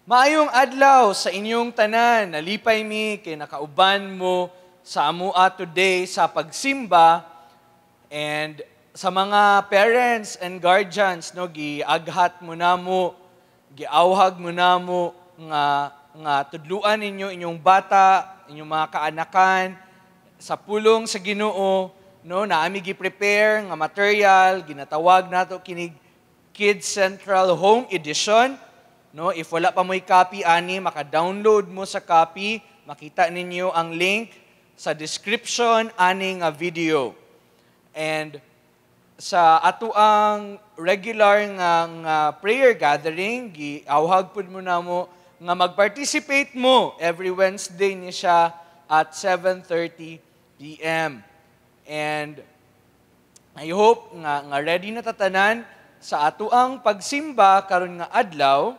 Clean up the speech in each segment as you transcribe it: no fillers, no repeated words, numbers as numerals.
Maayong adlaw sa inyong tanan. Nalipay mi kay nakauban mo sa amua today sa pagsimba, and sa mga parents and guardians, no, giaghat mo namo, giawhag mo namo nga nga tudluan ninyo inyong bata, inyong mga kaanakan sa pulong sa Ginoo, no. Naami gi-prepare nga material, ginatawag nato kinig Kids Central Home Edition. No, if wala pa mo'y copy ani, maka-download mo sa copy, makita ninyo ang link sa description ani nga video. And sa ato ang regular nga prayer gathering, giawhag pud mo namo nga mag-participate mo every Wednesday ni siya at 7:30 p.m. And I hope nga ready na tatanan sa ato ang pagsimba karon nga adlaw,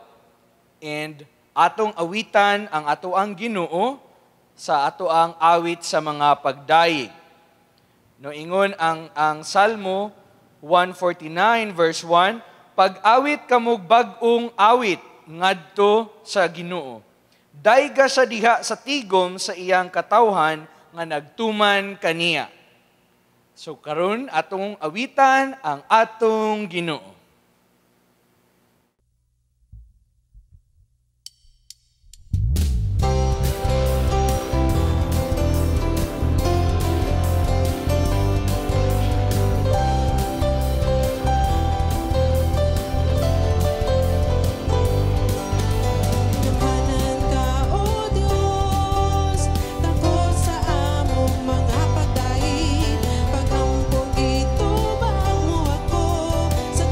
and atong awitan ang ato ang Ginoo sa ato ang awit sa mga pagdayeg. No, ingon ang Salmo 149 verse 1, "Pag-awit kamog bag-ong awit ngadto sa Ginoo. Dayga sa diha sa tigom sa iyang katawhan nga nagtuman kaniya." So karon atong awitan ang atong Ginoo. Gamhanan ka, O Diyos, dako sa among mga pagdayeg. Pag-ampo, gitubag mo ako sa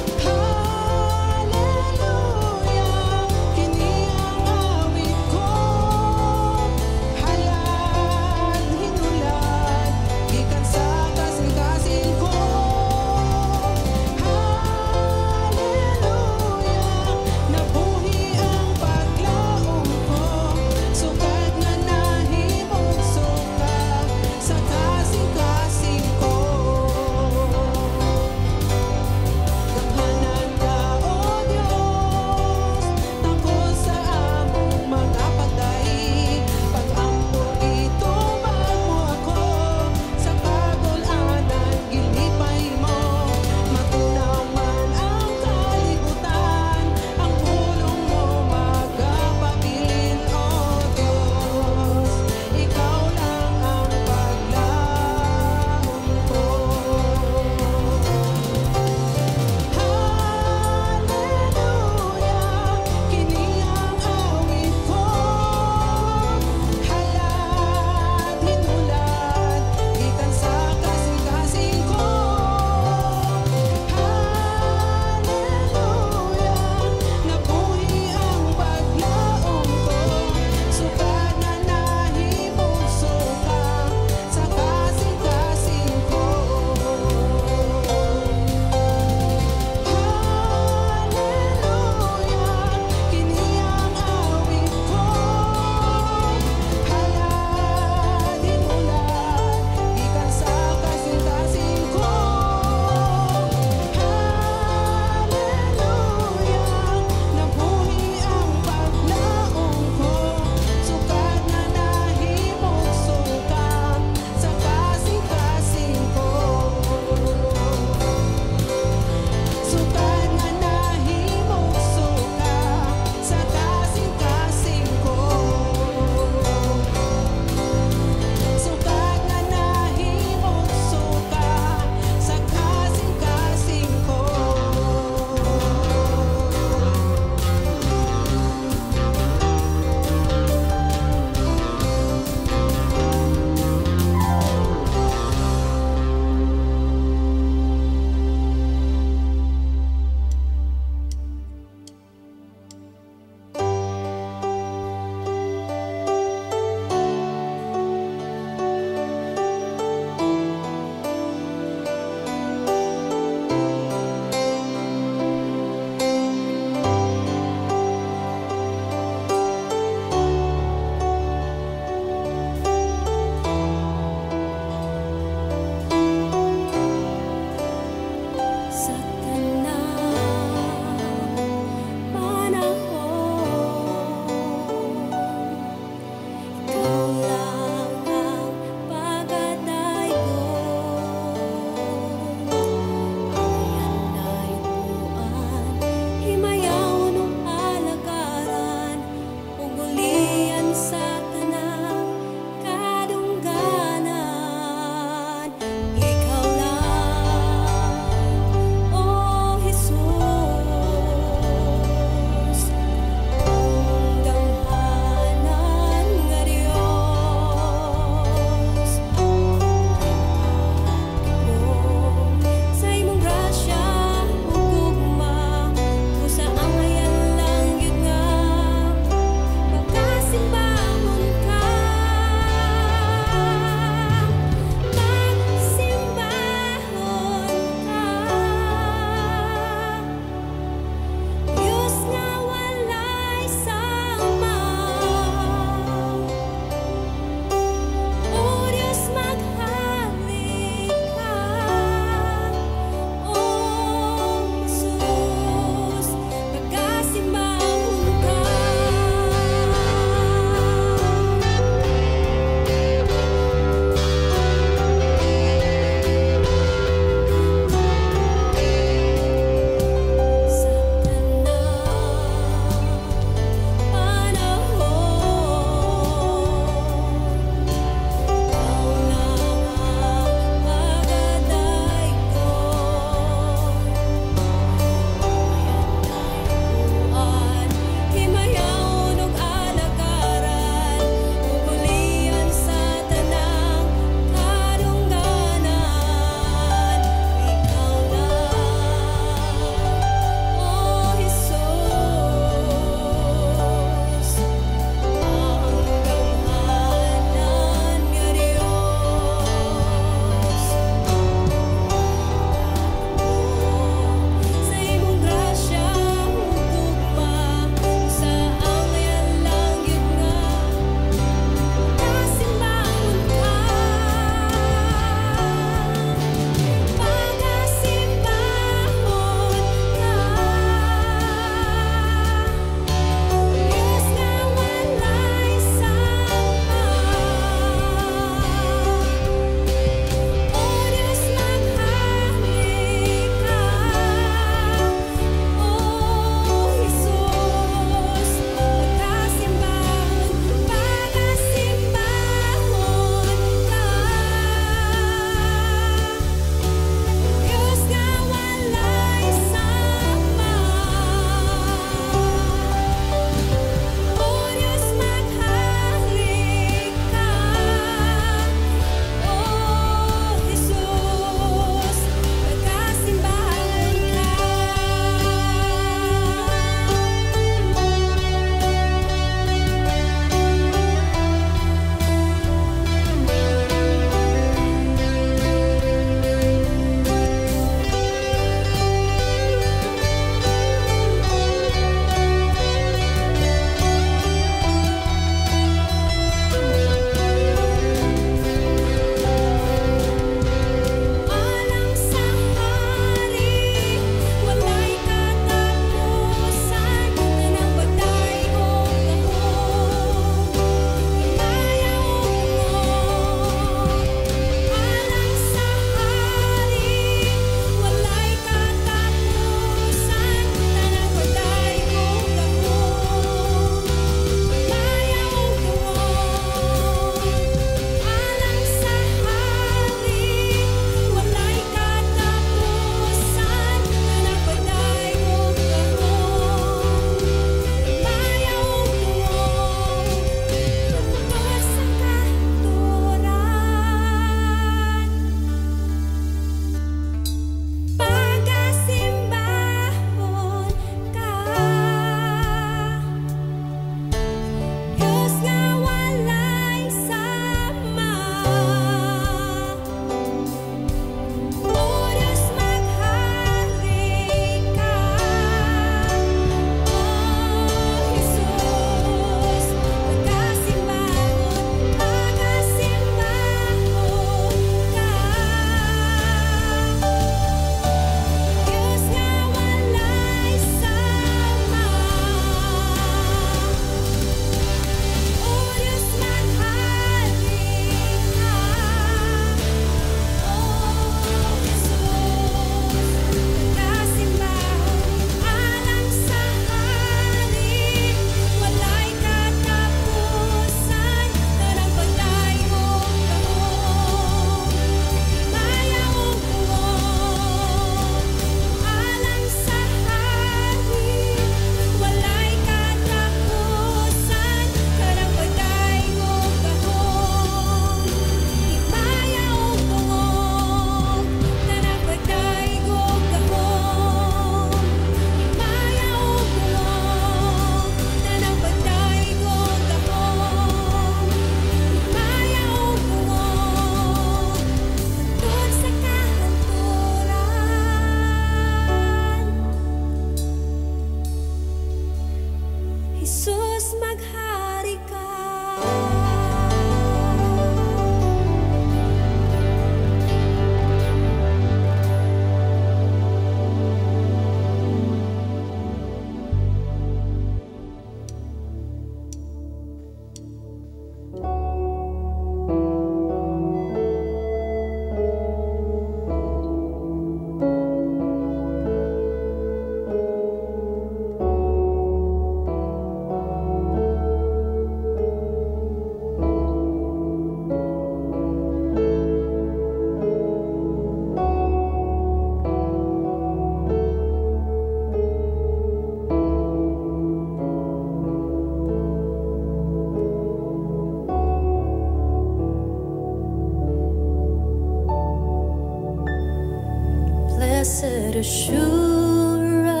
Assurance,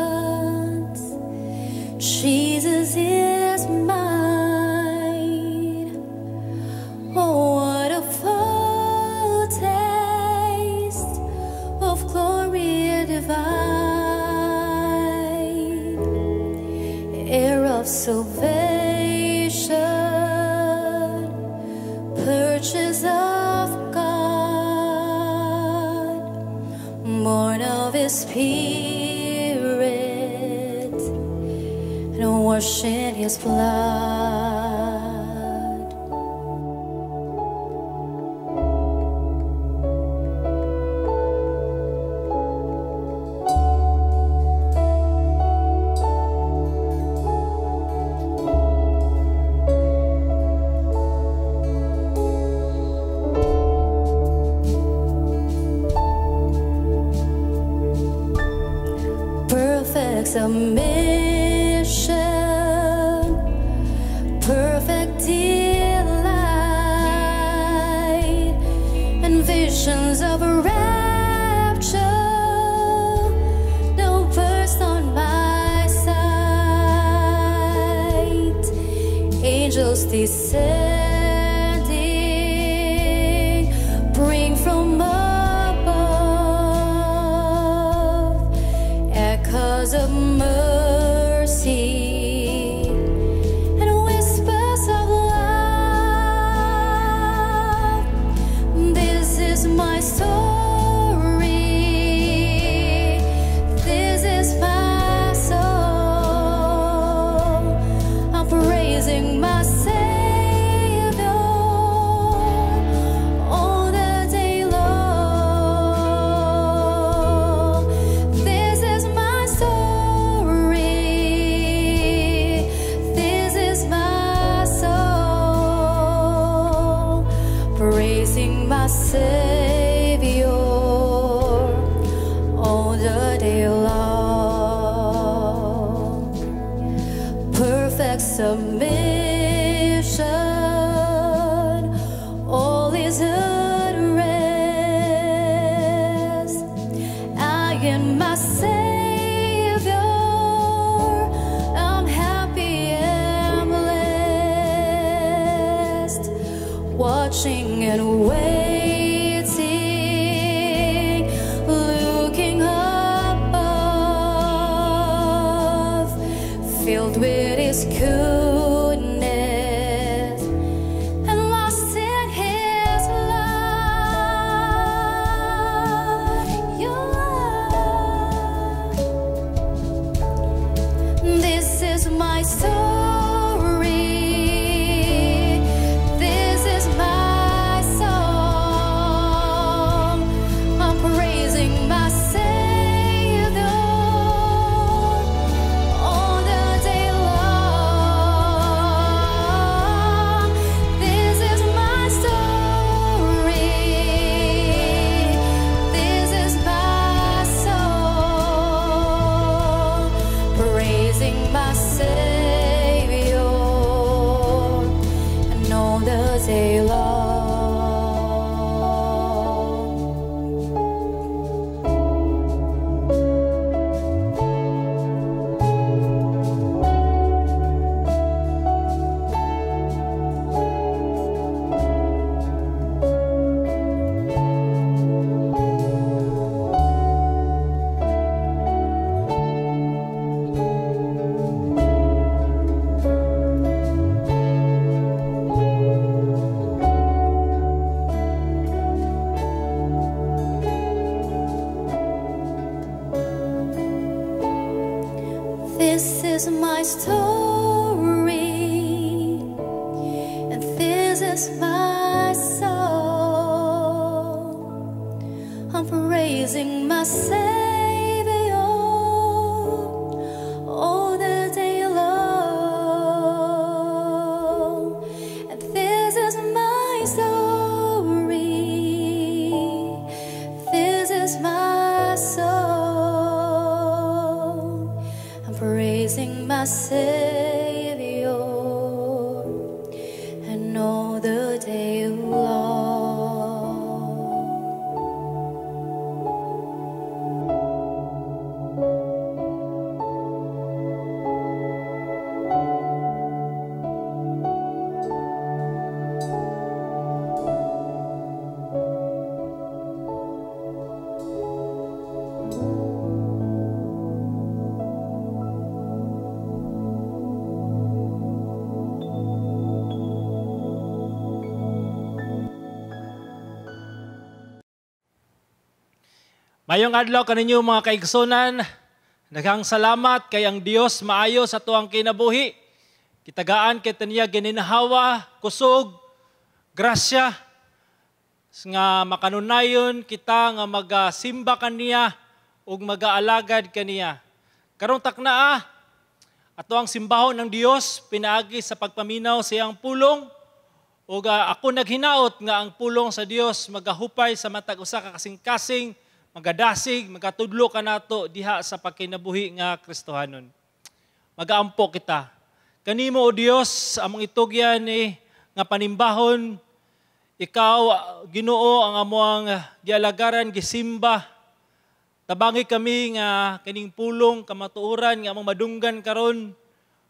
Jesus is mine. Oh, what a foretaste of glory divine, heir of salvation, purchase of God, born of His Spirit and washed in His blood. Perfect submission, perfect delight, and visions of rapture now burst on my sight. Angels descending, bring from above echoes of mercy and whispers of love. This is my story. This is my song. I'm praising my Savior all the day long. This is my story. This is my song. Praising my Savior all the day long. Perfect submission, all is at rest. I and my Savior, I'm happy and blessed, watching and waiting, looking above, filled with His goodness and lost in His love. Your love. This is my story. This is my song. I'm praising my Savior all the day long. This is my story. This is my song. Praising my Savior and all the day long. This is my story, and this is my song. I'm praising my Savior all the day long. And this is my story. This is my song. I'm praising my Savior and all the day long. Mayong adlaw kaninyo, mga kaigsunan. Daghang salamat kay ang Dios maayo sa atuang kinabuhi. Kitagaan kita niya gininhawa, kusog, grasya nga makanunayon kita nga magasimba kaniya ug magaalagad kaniya. Karong taknaa, ato ang simbahon ng Dios pinaagi sa pagpaminaw sa iyang pulong, ug ako naghinaot nga ang pulong sa Dios magahupay sa matag usa ka kasing-kasing, magadasig, magatudlo kanato diha sa pagkinabuhi nga Kristohanon. Magaampo kita. Kanimo, O Dios, among itugyan ni nga panimbahon. Ikaw, Ginoo, ang amoang gialagaran, gisimba. Tabangi kami nga kining pulong kamatuoran nga among madunggan karon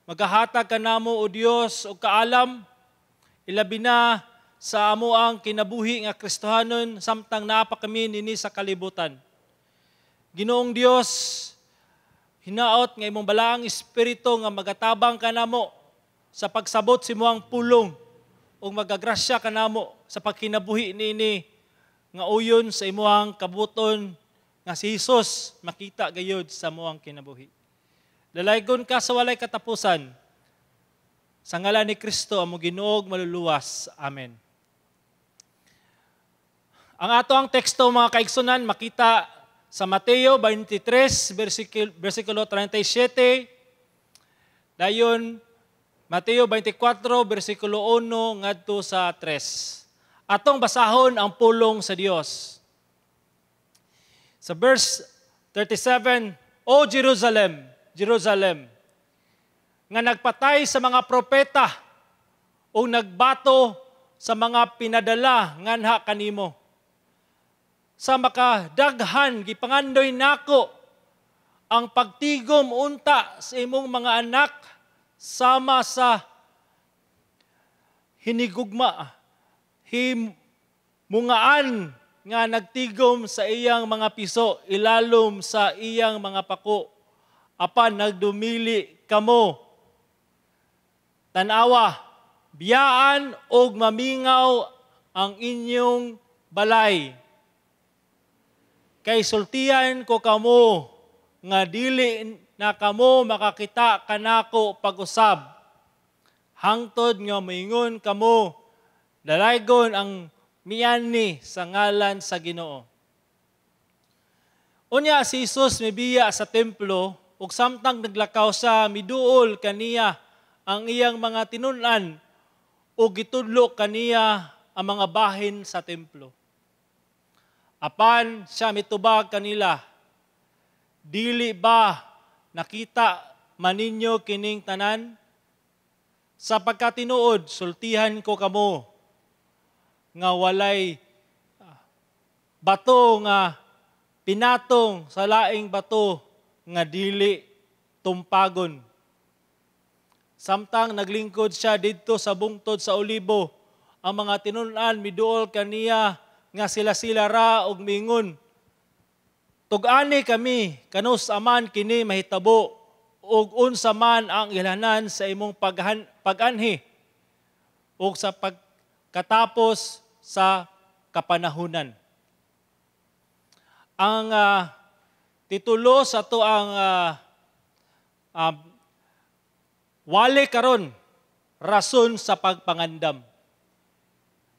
magahatag kanamo, O Dios, og kaalam, ilabi na sa amo ang kinabuhi nga Kristohanon samtang naa pa kami nini sa kalibutan. Ginoong Dios, hinaot nga imong balaang espiritu nga magatabang kanamo sa pagsabot sa imong pulong ug magagrasya kanamo sa pagkinabuhi niini nga uyon sa imong kabuton nga si Jesus makita gayud sa among kinabuhi. Dalaygon ka sa walay katapusan. Sa ngalan ni Kristo, among Ginoo ug Maluluwas. Amen. Ang ato ang teksto, mga kaigsunan, makita sa Mateo 23 versikulo 37, dayon Mateo 24 versikulo 1 ngadto sa 3. Atong basahon ang pulong sa Dios. Sa verse 37, "O Jerusalem, Jerusalem, nga nagpatay sa mga propeta o nagbato sa mga pinadala nganha kanimo. Sa makadaghan gipangandoy nako ang pagtigom unta sa imong mga anak sama sa hinigugma himungaan nga nagtigom sa iyang mga piso ilalom sa iyang mga pako, apan nagdumili kamo. Tanawa, biyaan og mamingaw ang inyong balay. Kay sultian ko kamo nga dili na kamo makakita kanako pag-usab hangtod nga moingon kamo, 'Dalaygon ang miani sa ngalan sa Ginoo.'" Unya si Jesus mibiya sa templo, ug samtang naglakaw sa miduol kaniya ang iyang mga tinun-an ug gitudlo kaniya ang mga bahin sa templo. Apan siya mitubag kanila, "Dili ba nakita maninyo kining tanan? Sa pagkatinuod, sultihan ko kamo nga walay bato nga pinatong sa laing bato nga dili tumpagon." Samtang naglingkod siya didto sa bungtod sa Olibo, ang mga tinun-an miduol kaniya nga sila-sila ra og mingon, "Tug-ani kami kanus-a man kini mahitabo ug unsa man ang ilhanan sa imong pag-anhi ug sa pagkatapos sa kapanahunan?" Ang titulo sa ato ang wali karon, rason sa pagpangandam.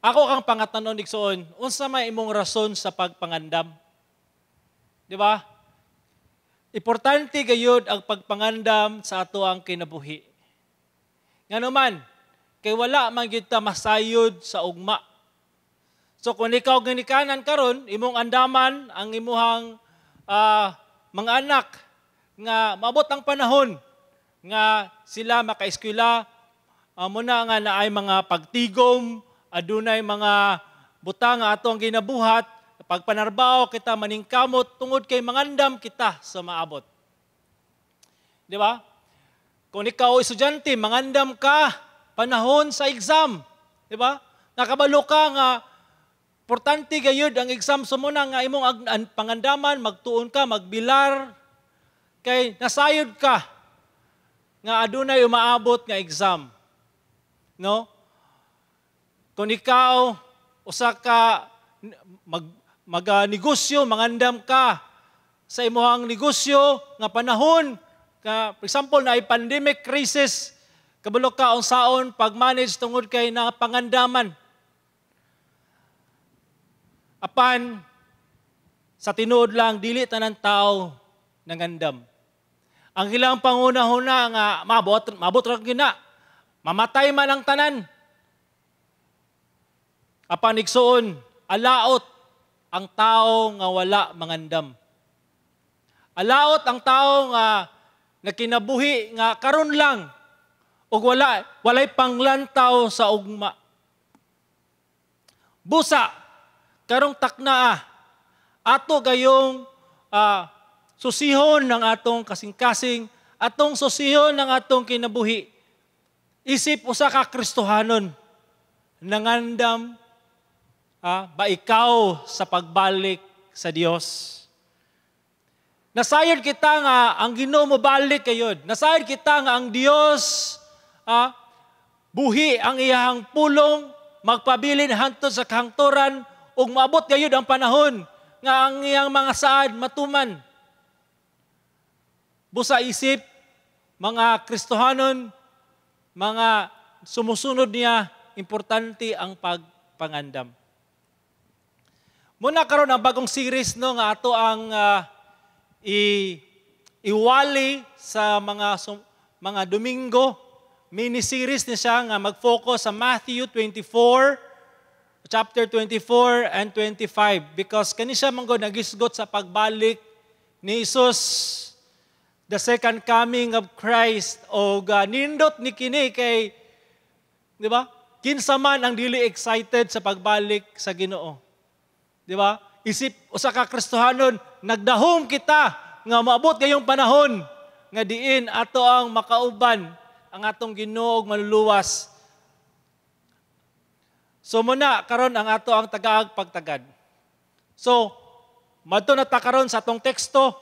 Ako kang pangatanon, igsoon, unsa may imong rason sa pagpangandam? Di ba? Importante gayud ang pagpangandam sa ato ang kinabuhi. Ngano man, kay wala man gyud ta masayod sa ugma. So kung ikaw ginikanan karon, imong andaman ang imuhang mga anak nga maabot ang panahon nga sila makaeskwela, muna nga naay mga pagtigom, adunay mga butang nga ato ang ginabuhat, pagpanarbaho kita, maningkamot tungod kay mangandam kita sa maabot. Di ba? Kung ikaw estudyante, mangandam ka panahon sa exam. Di ba? Nakabalo ka nga importante gayud ang exam, sumuna nga imong pangandaman, magtuon ka, magbilar, kay nasayod ka nga adunay umaabot nga exam. No? Kung ikaw usa ka magnegosyo, mangandam ka. sa imuhang negosyo nga panahon ka, for example, na ay pandemic crisis, kabalo ka unsaon pag-manage tungod kay na pangandaman. Apan sa tinuod lang, dili tanan tao nangandam. Ang ilang pangunahuna nga mabot mabot ra gina. Mamatay man ang tanan. Apan, igsuon, alaot ang tao nga wala mangandam. Alaot ang tao nga nakinabuhi nga karon lang ug walay panglantaw sa ugma. Busa karong takna ato gayong susihon ng atong kasing-kasing, atong susihon ng atong kinabuhi. Isip usa ka Kristohanon, nangandam ba ikaw sa pagbalik sa Dios? Nasayod kita nga ang Ginoo mobalik kayod. Nasayod kita nga ang Dios buhi ang iyahang pulong, magpabilin hangtod sa kahangturan ug maabot gayud ang panahon nga ang iyang mga saad matuman. Busa isip mga Kristohanon, mga sumusunod niya, importante ang pagpangandam. Muna karon ang bagong series, no, nga ato ang iwali sa mga Domingo. Mini series ni siya nga mag-focus sa Matthew 24, chapter 24 and 25, because kani siya man gud nagisgot sa pagbalik ni Jesus, the second coming of Christ, o nindot ni kini kay, di ba, kinsa man ang dili excited sa pagbalik sa Ginoo, di ba? Isip usa ka Kristohanon, nagdahom kita nga maabot gayong panahon nga diin ato ang makauban ang atong Ginoo ug Manluluwas. So muna karon ang ato ang tagaag pagtagad. So madto na ta karon sa atong teksto,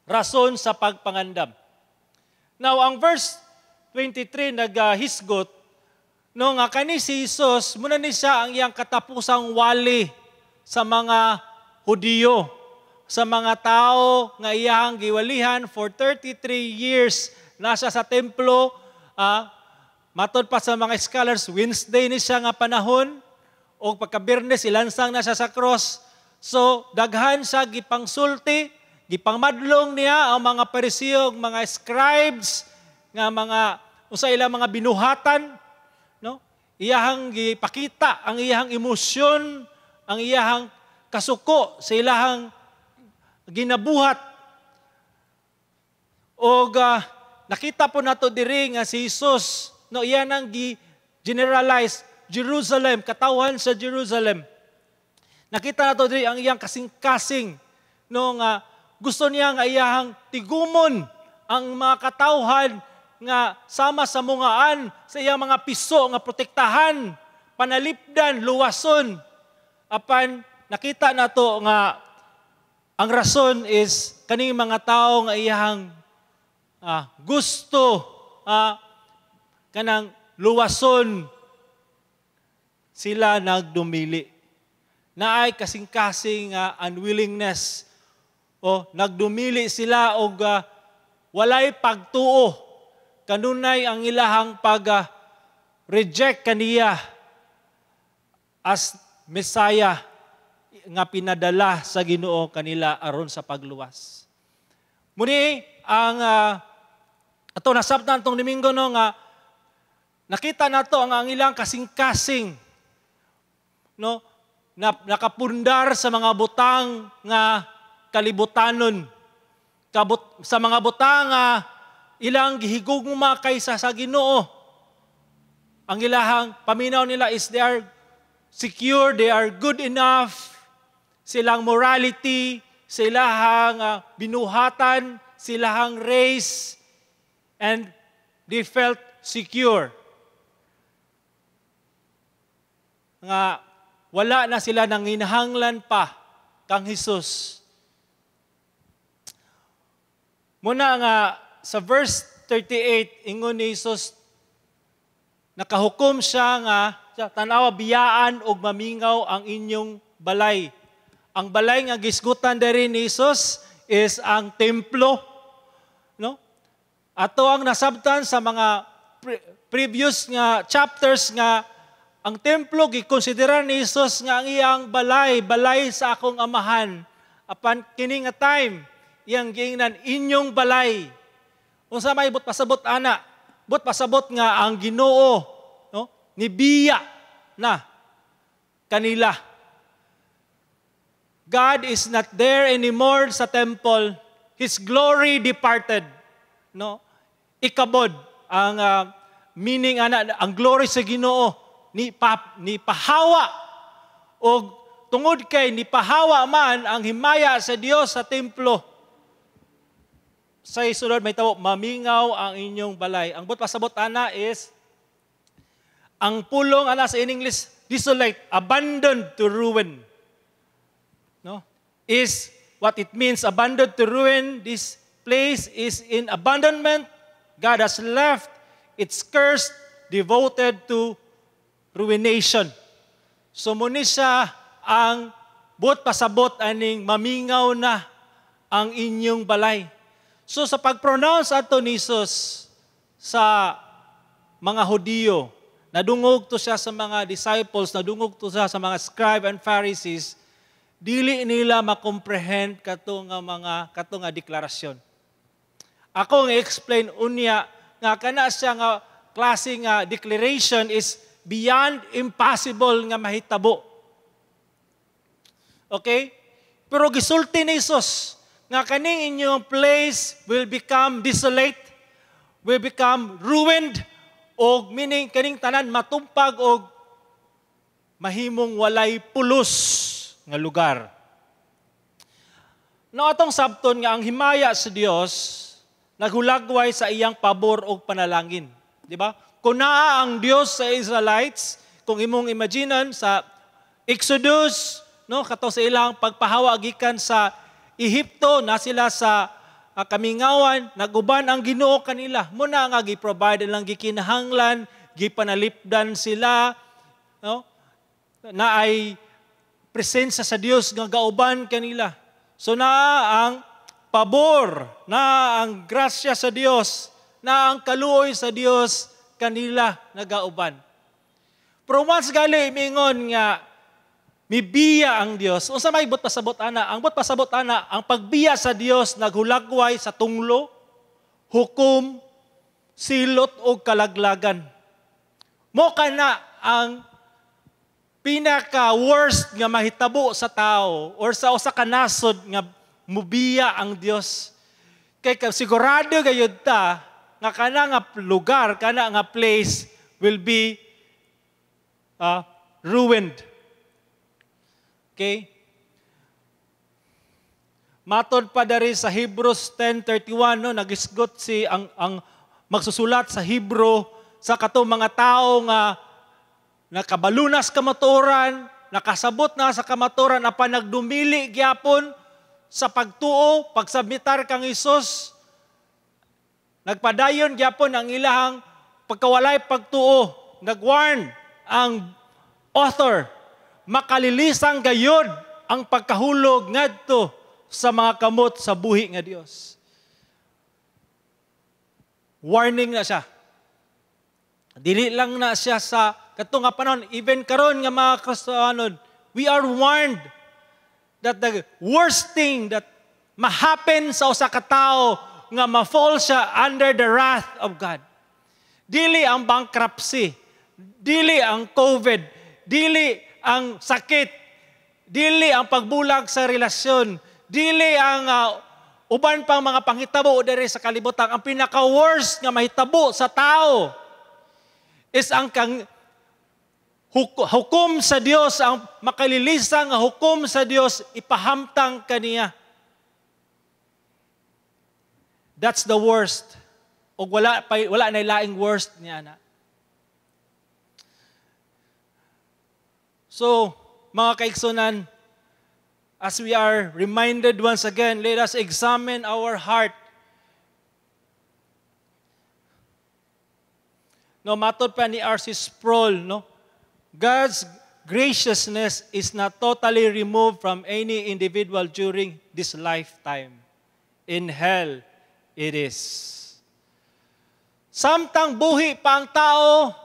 rason sa pagpangandam. Now, ang verse 23 nagahisgot, no, nga kani si Jesus, muna ni siya ang iyang katapusang wali sa mga Hudiyo, sa mga tao nga iyang giwalihan for 33 years. Nasa sa templo, matod pa sa mga scholars, Wednesday ni siya nga panahon, o pagka-Biyernes, ilansang na siya sa cross. So, daghan siya gipangsulti, gipangmadlong niya ang mga Pariseo, mga scribes, nga mga, usa ilang mga binuhatan, no? Iyahang gipakita ang iyahang emosyon, ang iyahang kasuko sa ilahang ginabuhat. Og nakita po nato diri nga si Jesus, no, iya nang gi-generalize Jerusalem, katawhan sa Jerusalem. Nakita nato diri ang iyang kasing-kasing, no, nga gusto niya nga iyahang tigumon ang mga katawhan nga sama sa mungaan sa iyang mga piso nga protektahan, panalipdan, luwason. Apan nakita nato nga ang rason is kaning mga tao nga iyahang gusto kanang luwason, sila nagdumili. Naay kasing-kasing unwillingness o nagdumili sila og walay pagtuo, kanunay ang ilahang pag reject kaniya as Messiah nga pinadala sa Ginoo kanila aron sa pagluwas. Muni ang ato nasabtan tong Domingo, no, nga nakita nato ang ilang kasing-kasing, no, na nakapundar sa mga butang nga kalibutanon, sa mga butang nga ilang gihigugma kaysa sa Ginoo. Ang ilahang paminaw nila is they are secure, they are good enough, silang morality, silahang binuhatan, silahang race, and they felt secure. Nga wala na sila nanginahanglan pa kang Jesus. Muna nga sa verse 38, ingon ni Jesus, nakahukom siya nga, tanawa, biyaan og mamingaw ang inyong balay. Ang balay nga gisgutan diri ni Jesus is ang templo, no? Ato ang nasabtan sa mga previous nga chapters nga ang templo gikonsiderar ni Jesus nga ang iyang balay, balay sa akong Amahan. Apan kini nga time, iyang giingnan, "Inyong balay." Unsa may but pasabot ana? But pasabot nga ang Ginoo, no, nibiya na kanila. God is not there anymore sa temple. His glory departed. No? Ichabod ang meaning ana, ang glory sa Ginoo ni pahawa, og tungod kay ni pahawa man ang himaya sa Dios sa templo, sa isunod may tabo, "Mamingaw ang inyong balay." Ang but pasabot ana is ang pulong ana sa in English, desolate, abandoned to ruin. No? Is what it means, abandoned to ruin. This place is in abandonment. God has left. It's cursed, devoted to ruination. So mao ni siya ang but pasabot aning "Mamingaw na ang inyong balay." So sa pag-pronounce ato ni Jesus sa mga Hudiyo, nadungog to siya sa mga disciples, nadungog to siya sa mga scribe and Pharisees, dili nila makomprehend kato nga deklarasyon. Ako nga explain unya nga kana siya nga klase nga declaration is beyond impossible nga mahitabo. Okay? Pero gisulti ni Jesus nga kaning inyong place will become desolate, will become ruined, og meaning kaning tanan matumpag og mahimong walay pulos nga lugar. No, atong sabton nga ang himaya sa Dios naghulagway sa iyang pabor og panalangin, di ba? Kung naa ang Dios sa Israelites, kung imong imaginan sa Exodus, no, kato sa ilang pagpahawa gikan sa Ehipto, na sila sa kamingawan, naguban ang Ginoo kanila. Mao na nga gi-provide lang gikinahanglan, gipanalipdan sila, no? Na ay presensya sa Dios nga gauban kanila. So naa ang pabor, na ang grasya sa Dios, na ang kaluoy sa Dios kanila nagauban. Pero once gali mingon nga mibiya ang Dios, unsa may but pasabot ana? Ang but pasabot ana, ang pagbiya sa Dios naghulagway sa tunglo, hukom, silot o kalaglagan. Mao kana ang pinaka worst nga mahitabo sa tao or sa usa ka nasod nga mubiya ang Dios. Kay sigurado gayud ta nga kana nga lugar, kana nga place will be ruined. Okay? Matod pa dari sa Hebrews 10:31, no, nagisgot si ang magsusulat sa Hebrew sa katong mga tao nga nakabalunas kamatuoran, nakasabot na sa kamatuoran apan nagdumili gyapon sa pagtuo, pagsubmitar kang Hesus. Nagpadayon gyapon ang ilahang pagkawalay pagtuo. Nagwarn ang author, makalilisang gayod ang pagkahulog ngadto sa mga kamot sa buhi nga Dios. Warning na siya. Dili lang na siya sa kato nga panahon, even karon nga mga Kristohanon, we are warned that the worst thing that ma-happen sa usa ka tawo nga ma-fall siya under the wrath of God. Dili ang bankruptcy, dili ang COVID, dili ang sakit, dili ang pagbulag sa relasyon, dili ang uban pang mga panghitabo diri sa kalibutan. Ang pinaka-worst nga mahitabo sa tao is ang kang hukom sa Dios, ang makalilisa nga hukom sa Dios ipahamtang kaniya. That's the worst. O wala na laing worst niya na. So, mga kaigsunan, as we are reminded once again, let us examine our heart. No, matod pa ni R.C. Sproul, no? God's Graciousness is not totally removed from any individual during this lifetime. In hell, it is. Samtang buhi pa ang tao,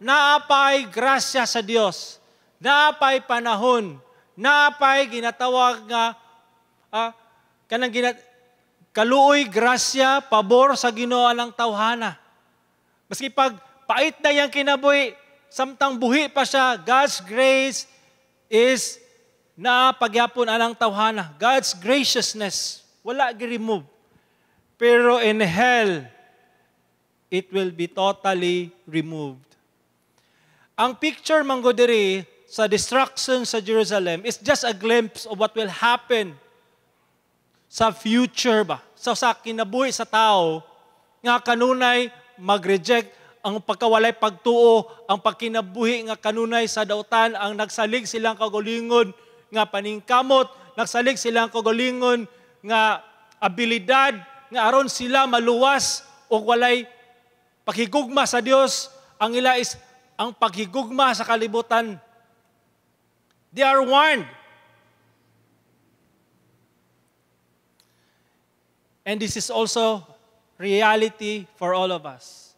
naapay grasya sa Dios. Naapay panahon, naapay ginatawag nga kanang kaluoy, grasya, pabor sa Ginoo ang tawhana. Maski pag pait na yang kinabuhi, samtang buhi pa siya, God's grace is naa pagyapon anang tawhana. God's graciousness, wala gi-remove. Pero in hell, it will be totally removed. Ang picture man gud diri sa destruction sa Jerusalem is just a glimpse of what will happen sa future ba? Sa kinabuhi sa tao nga kanunay mag-reject ang pagkawalay pagtuo, ang pagkinabuhi nga kanunay sa dautan, ang nagsalig silang kaugalingon nga paningkamot, nagsalig silang kaugalingon nga abilidad nga aron sila maluwas o walay paghigugma sa Dios, ang ila is ang paghigugma sa kalibutan. They are warned. And this is also reality for all of us.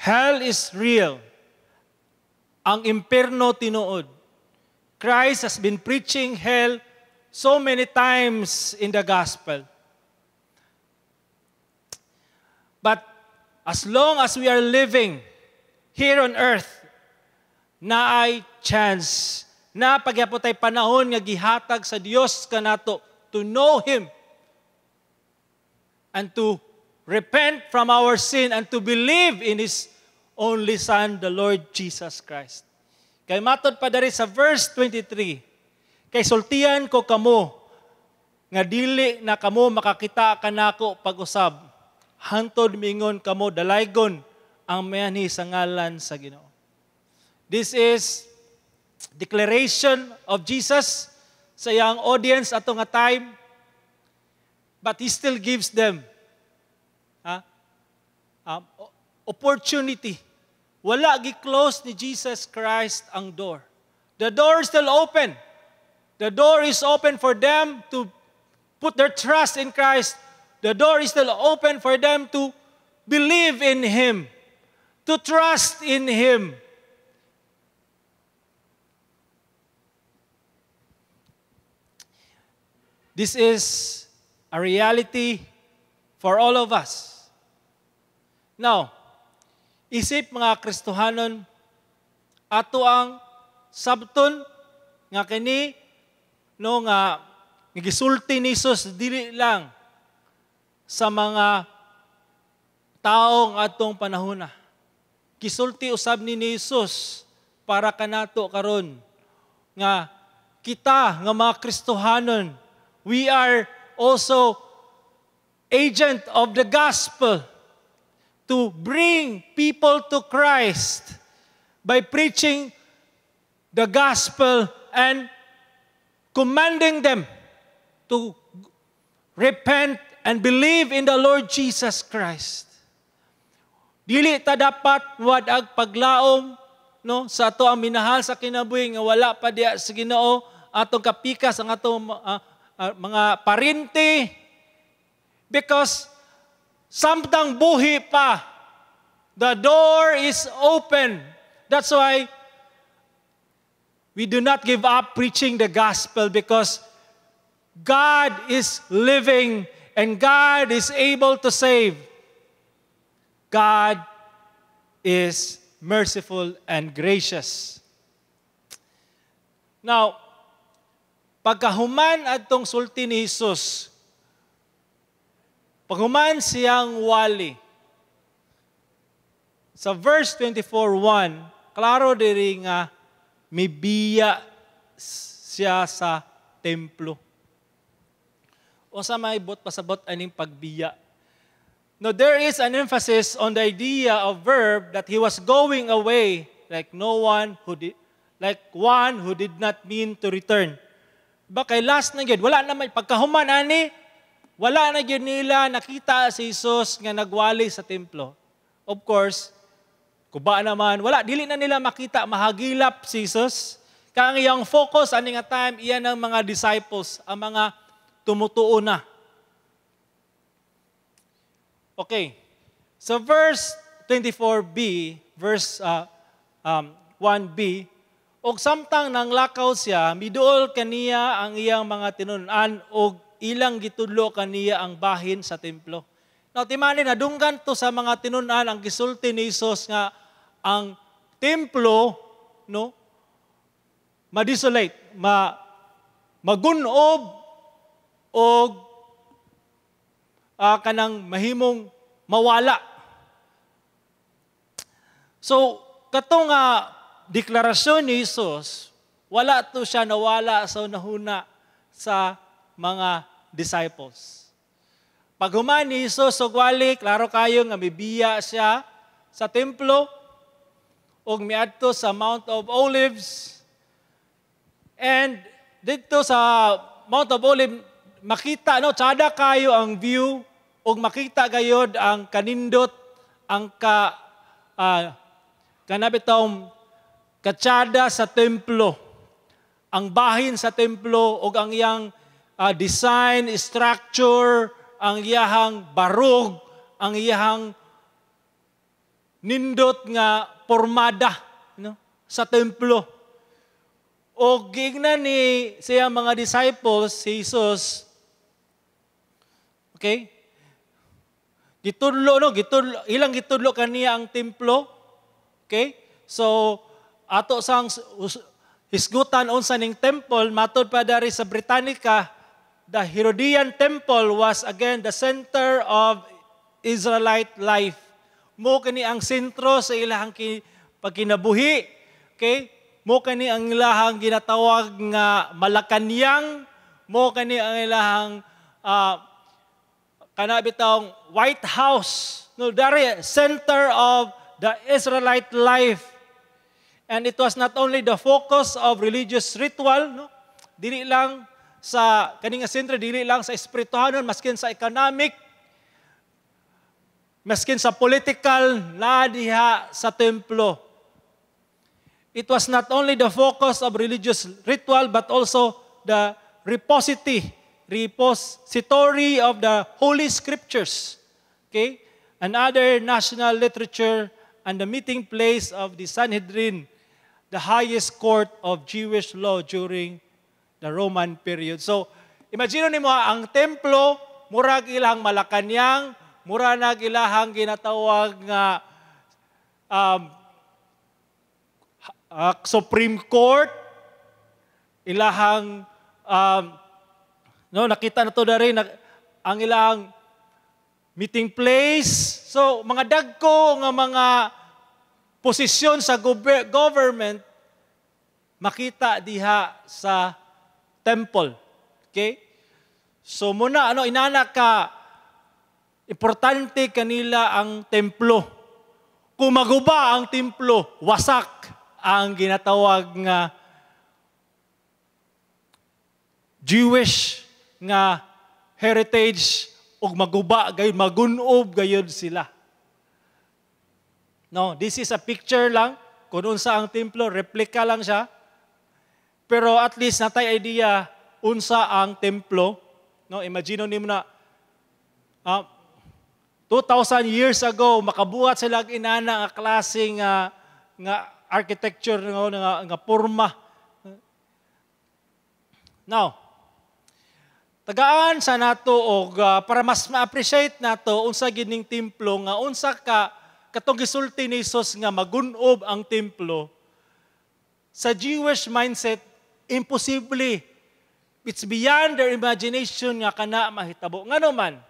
Hell is real. Ang impierno tinuod. Christ has been preaching hell so many times in the gospel. But as long as we are living here on earth, naay chance, na pagyapon tay panahon nga gihatag sa Dios kanato to know Him and to repent from our sin and to believe in His only Son, the Lord Jesus Christ. Kay matod pa diri sa verse 23, "Kay sultian ko kamo, nga dili na kamo makakita kanako pag-usab, hantod mingon kamo, 'Dalaygon ang mianhi sa ngalan sa Ginoo.'" This is declaration of Jesus sa iyang audience ato nga time, but He still gives them opportunity. Wala gi-close ni Jesus Christ ang door. The door is still open. The door is open for them to put their trust in Christ. The door is still open for them to believe in Him, to trust in Him. This is a reality for all of us. Now, isip mga Kristohanon, ato ang sabton nga kini no nga gisulti ni Jesus dili lang sa mga taong atong panahona. Gisulti usab ni Jesus para kanato karon nga kita nga mga Kristohanon, we are also agent of the gospel to bring people to Christ by preaching the gospel and commanding them to repent and believe in the Lord Jesus Christ. Dili ta dapat wad-ag paglaom no sa ato ang minahal sa kinabuhi nga wala pa diya sa Ginoo, atong kapikas, ang atong mga parente, because samtang buhi pa, the door is open. That's why we do not give up preaching the gospel, because God is living and God is able to save. God is merciful and gracious. Now, pagkahuman adtong sulti ni Jesus, paghuman siyang wali, sa verse 24:1, klaro diri nga mibiya siya sa templo. Unsa may buot pasabot aning pagbiya? Now, there is an emphasis on the idea of verb that he was going away like no one who did, like one who did not mean to return. Ba kay last na gyud, wala na may pagkahuman ani, wala na gyud nila nakita si Jesus nga nagwali sa templo. Of course, Kuba naman, wala, dili na nila makita, mahagilap si Jesus. Kaya ang iyang focus ani nga time, iyan ang mga disciples, ang mga tumutuo na. Okay. So verse 24b, verse 1b, "Og samtang nanglakaw siya, miduol kaniya ang iyang mga tinun-an og ilang gitudlo kaniya ang bahin sa templo." Now, timani, nadunggan to sa mga tinun-an ang gisulti ni Jesus nga ang templo, no, ma-desolate, magunob og kanang mahimong mawala. So, katong deklarasyon ni Jesus, wala to siya nawala sa nahuna sa mga disciples. Paghuman ni Jesus og wali, klaro kayo nga mibiya siya sa templo ug miadto sa Mount of Olives. And didto sa Mount of Olives, makita, no, tsada kayo ang view ug makita gayod ang kanindot, ang ka kana bitawng katsada sa templo, ang bahin sa templo ug ang iyang design, structure, ang iyahang barog, ang iyahang nindot nga pormada, no, sa templo. O giingnan ni siya mga disciples si Jesus. Okay? Gitudlo, no, gitudlo, ilang gitudlo kaniya ang templo. Okay? So ato sang hisgutan unsa ning temple. Matod pa dari sa Britannica, the Herodian Temple was again the center of Israelite life. Mo kini ang sentro sa ilahang pagkinabuhi. Okay? Mo kani ang ilahang ginatawag nga Malacanang, mo kani ang ilahang kana bitawng White House. No, dari center of the Israelite life. And it was not only the focus of religious ritual, no? Dili lang sa kani nga sentro, dili lang sa espirituhanon, maskin sa economic, maskin sa political, na diha sa templo. It was not only the focus of religious ritual, but also the repository of the Holy Scriptures, okay, and other national literature, and the meeting place of the Sanhedrin, the highest court of Jewish law during the Roman period. So, imagine nimo ang templo, murag ilang Malacanang, mura nag ilahang ginatawag nga Supreme Court, ilahang no, nakita na to dari na, ang ilang meeting place. So, mga dagko nga mga posisyon sa government makita diha sa temple. Okay? So muna ano inana ka importante kanila ang templo. Kung maguba ang templo, wasak ang ginatawag nga Jewish nga heritage ug maguba gayud, magunob gayud sila. No, this is a picture lang kung unsa ang templo, replica lang siya. Pero at least natay idea unsa ang templo. No, imagine nimo na 2,000 years ago makabuhat sila og inana nga klase nga architecture, no, nga porma. Now, tagaan sa nato og para mas ma-appreciate nato unsa gining templo nga unsa ka katong gisulti ni Jesus nga magunob ang templo. Sa Jewish mindset, imposible. It's beyond their imagination nga kana mahitabo. Ngano man?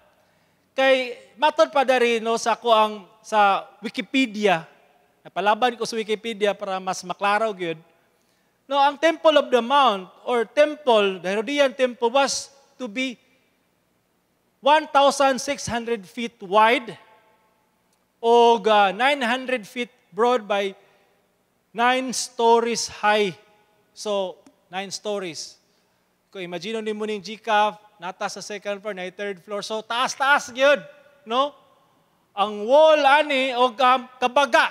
Kay matod pa dari, no, sa kuang sa Wikipedia, napalaban ko sa Wikipedia para mas maklaro gyud. No, ang Temple of the Mount or temple, the Herodian Temple, was to be 1,600 feet wide o 900 feet broad by 9 stories high. So, 9 stories. Kung imagine nimo ning GCAF, nata sa second floor, na third floor. So, taas-taas gyud, no? Ang wall ani og kabaga.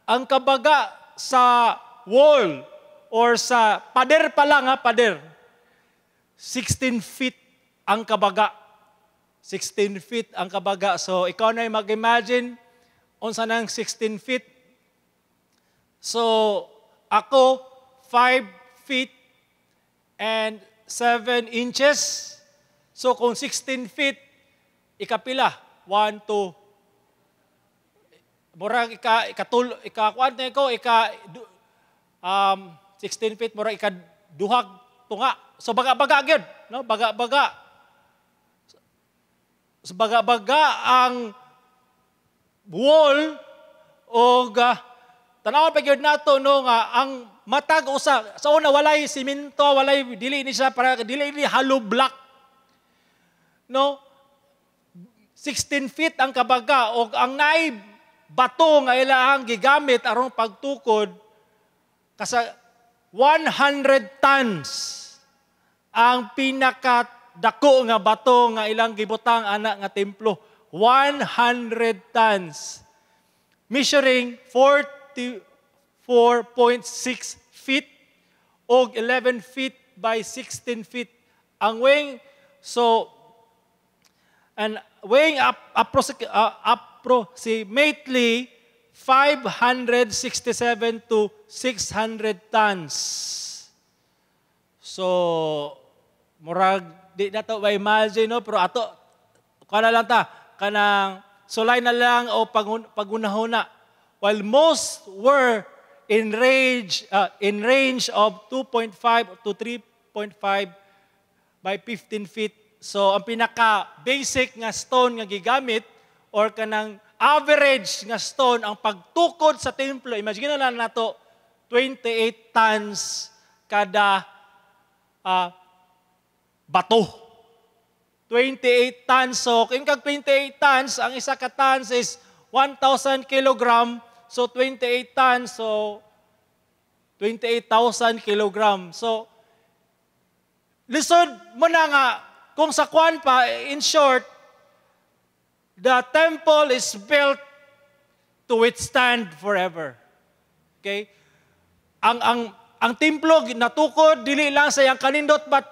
Ang kabaga sa wall or sa pader pa lang ha, pader. 16 feet ang kabaga. 16 feet ang kabaga. So ikaw na mag-imagine unsa nang 16 feet. So ako 5 feet and 7 inches. So kung 16 feet, ikapila? 1, 2. Murag ika ikatul ika kuan na ko ika 16 feet, murag ika duhag tunga. So baga-baga gyud, no? Baga-baga. So baga-baga ang wall og tan-awon pa gyud nato, no, nga ang matag usa sa una walay simento, walay, dili ni siya para dili ni hollow block, no? 16 feet ang kabaga og ang naay bato nga ilahang gigamit aron pagtukod kasa 100 tons ang pinaka dako nga bato nga ilang gibutang ana nga templo. 100 tons, measuring 44.6 feet og 11 feet by 16 feet ang weighing, so and weighing up approximately 567 to 600 tons. So murag di na to ma-imagine, no, pero ato kana lang ta kanang sulay na lang o pagunahuna. While most were in range of 2.5 to 3.5 by 15 feet. So ang pinaka basic nga stone nga gigamit or kanang average nga stone ang pagtukod sa templo, imagine na lang nato, 28 tons kada bato. 28 tons. So, kung kag 28 tons, ang isa ka tons is 1,000 kilogram. So, 28 tons. So, 28,000 kilogram. So, lisod mo na nga, kung sa kwan pa, in short, the temple is built to withstand forever. Okay? Ang templo natukod dili lang sa iyang kanindot, but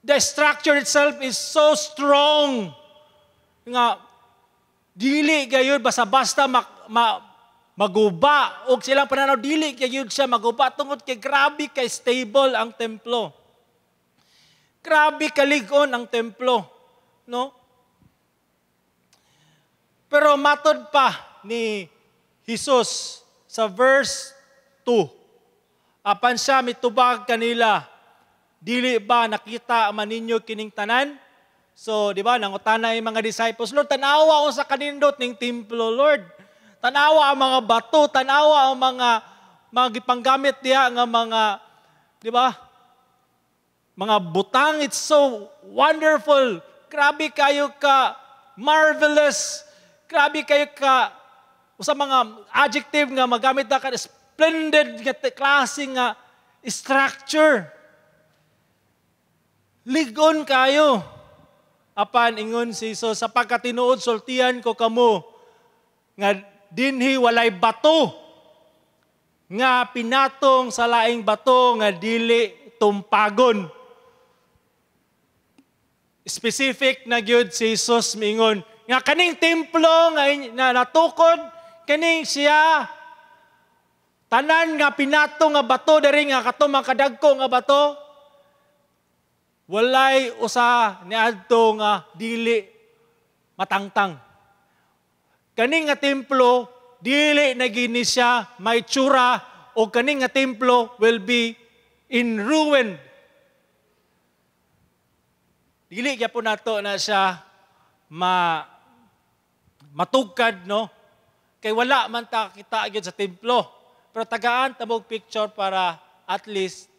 the structure itself is so strong nga dili gayud basta-basta maguba, og silang pananaw dili gayud siya maguba tungod kay grabe kay stable ang templo. Grabe kalig-on ang templo, no? Pero matod pa ni Jesus sa verse 2, apan siya mitubag kanila, "Dili ba nakita man ninyo kining tanan?" So, di ba, nangutana yung mga disciples, "Lord, tanawa unsa kanindot ning templo, Lord. Tanawa ang mga bato, tanawa ang mga gipanggamit diha nga mga, di ba? Mga butang, it's so wonderful. Grabe kayo ka marvelous. Grabe kayo ka," usa mga adjective nga magamit na ka, "splendid nga klase nga structure. Ligon kayo." Apan ingon si Jesus, "Sa pagkatinuod sultian ko kamo nga dinhi walay bato nga pinatong sa laing bato nga dili tumpagon." Specific na gyud si Jesus miingon nga kaning templo nga na natukod kaning siya, tanan nga pinatong nga bato diri, nga kato mga kadagko nga bato, walay usa niadto nga dili matangtang. Kani nga templo dili na gini siya may tsura o kani nga templo will be in ruin. Dili gyapon nato na siya matugkad, no, kay wala man ta kita gyud sa templo. Pero tagaan ta mo picture para at least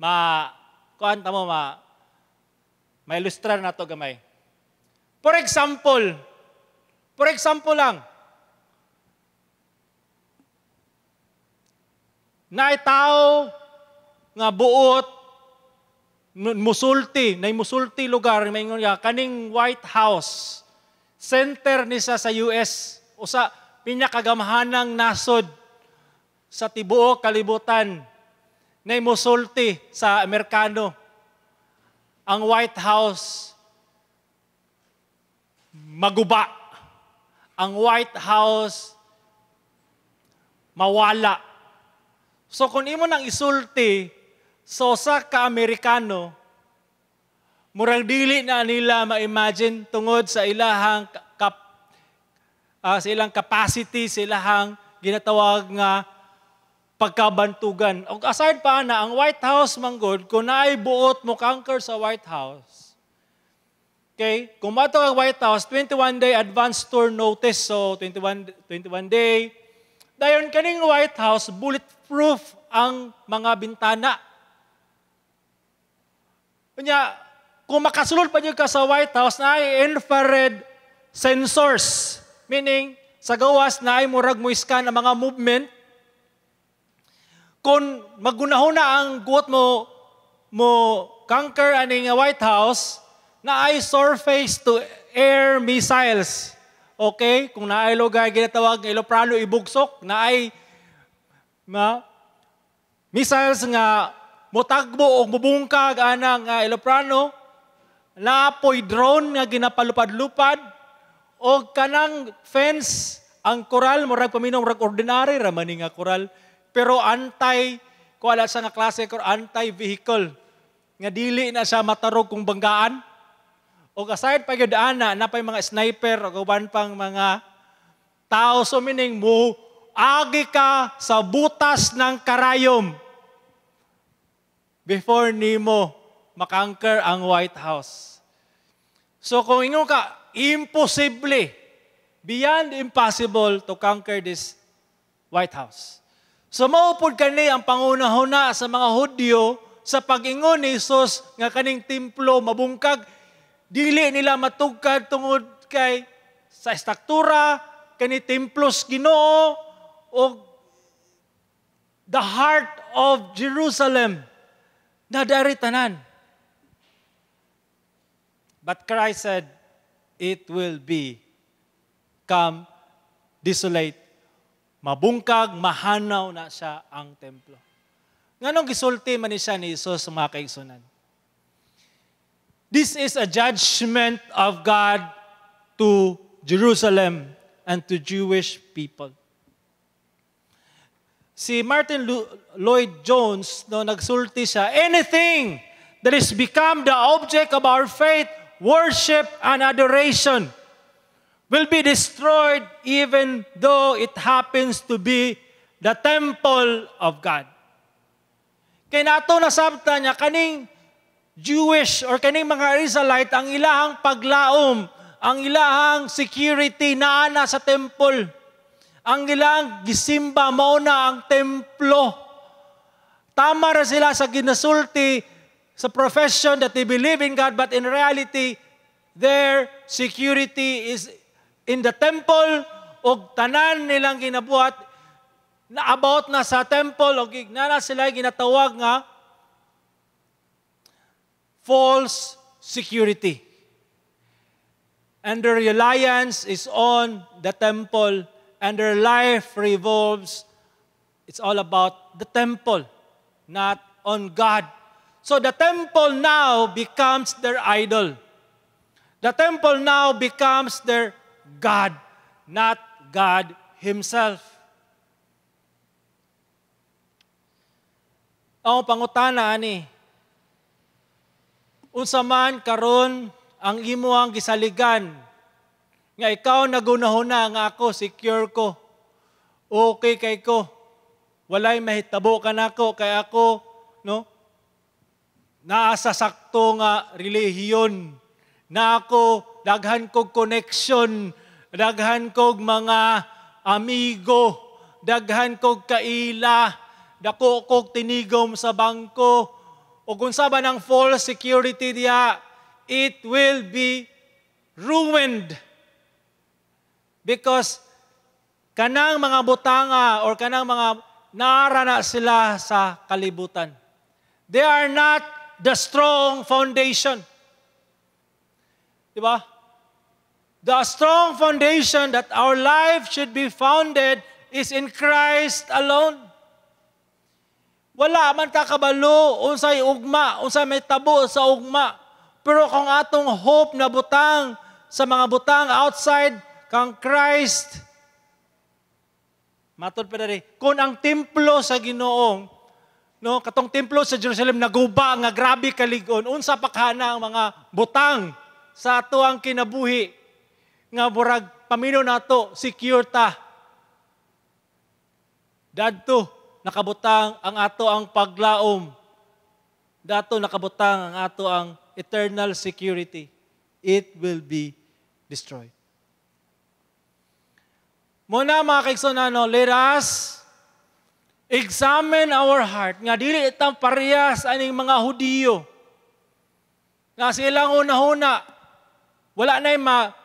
ma kuan ta mo, ma-ilustrar nato gamay. For example lang, naay tao nga buot musulti, nay musulti lugar, maingon nga kaning White House, center ni siya sa US, usa pinakagamhanang nasod sa tibuok kalibutan na musulti sa Amerikano, ang White House maguba. Ang White House mawala. So kung imo nang isulti sa usa ka Amerikano, murag dili na nila ma-imagine tungod sa ilahang sa ilang capacity, sa ilahang ginatawag nga pagkabantugan. Og aside pa na, ang White House manggod, kung naay buot mo conquer sa White House, okay, kung mato ang White House, 21-day advance tour notice, so 21 day. Dayon kaning White House, bulletproof ang mga bintana. Unya, kung makasulod pa ka sa White House, naay infrared sensors. Meaning, sa gawas naay murag mo scan ang mga movement. Kung magunahuna ang guot mo mo conquer aning White House, naay surface to air missiles. Okay? Kung naay lugar ginatawag nga eroplano ibugsok, naay ma missiles nga motagbo o mubungkag ana nga eroplano, naapoy drone nga ginapalupad-lupad, o kanang fence, ang koral, murag paminaw, murag ordinary ra man ni nga koral, pero anti, kuan sa nga klase, anti-vehicle, nga dili na siya matarog kung banggaan. O aside pa gyud ana, napay mga sniper o uban pang mga tao. So meaning mo, agi ka sa butas ng karayom before nimo ma-conquer ang White House. So kung ingon ka, imposible, beyond impossible to conquer this White House. So mao pud kani ang pangunahuna sa mga Hudyo sa pag-ingon ni Jesus nga kaning templo mabungkag, dili nila matugkad tungod kay sa struktura kani templo sa Ginoo o the heart of Jerusalem na dari tanan. But Christ said, it will be come desolate. Mabungkag, mahanaw na siya ang templo. Nganong gisulti man ni siya ni Jesus, mga kaigsunan? This is a judgment of God to Jerusalem and to Jewish people. Si Martin Lloyd Jones, no, nagsulti siya, "Anything that is become the object of our faith, worship, and adoration will be destroyed even though it happens to be the temple of God." Kay nato nasabta niya, kaning Jewish or kaning mga Israelite, ang ilahang paglaom, ang ilahang security naa na sa temple. Ang ilang gisimba mao na ang templo. Tama ra sila sa ginasulti sa profession that they believe in God, but in reality, their security is in the temple og tanan nilang ginabuhat na about na sa temple og na sila ginatawag nga false security. And their reliance is on the temple and their life revolves, it's all about the temple, not on God. So the temple now becomes their idol. The temple now becomes their God, not God Himself. Ang pangutana ani, unsa man karon ang imuhang gisaligan nga ikaw nagunahuna nga ako secure ko, okay kay ko, walay mahitabo kanako kay ako, no, naa sa sakto nga relihiyon na ako, daghan kog connection, daghan kog mga amigo, daghan kog kaila, dako kog tinigom sa bangko, o kung sa ba ng false security diya, it will be ruined. Because kanang mga butanga or kanang mga naara na sila sa kalibutan. They are not the strong foundation. Diba? The strong foundation that our life should be founded is in Christ alone. Wala man ta kabalo unsay ugma, unsay may tabo sa ugma. Pero kung atong hope na butang sa mga butang outside kang Christ, matod pa diri, kung ang templo sa Ginoo, no, katong templo sa Jerusalem naguba nga grabe kalig-on, unsa pa kana ang mga butang sa atoang kinabuhi nga murag paminaw nato secure ta. Dadto nakabutang ang ato ang paglaom. Dadto nakabutang ang ato ang eternal security. It will be destroyed. Muna, mga kaigsuonan, no, let us examine our heart nga dili itang parehas aning mga Hudiyo. Nga silang una-una, wala na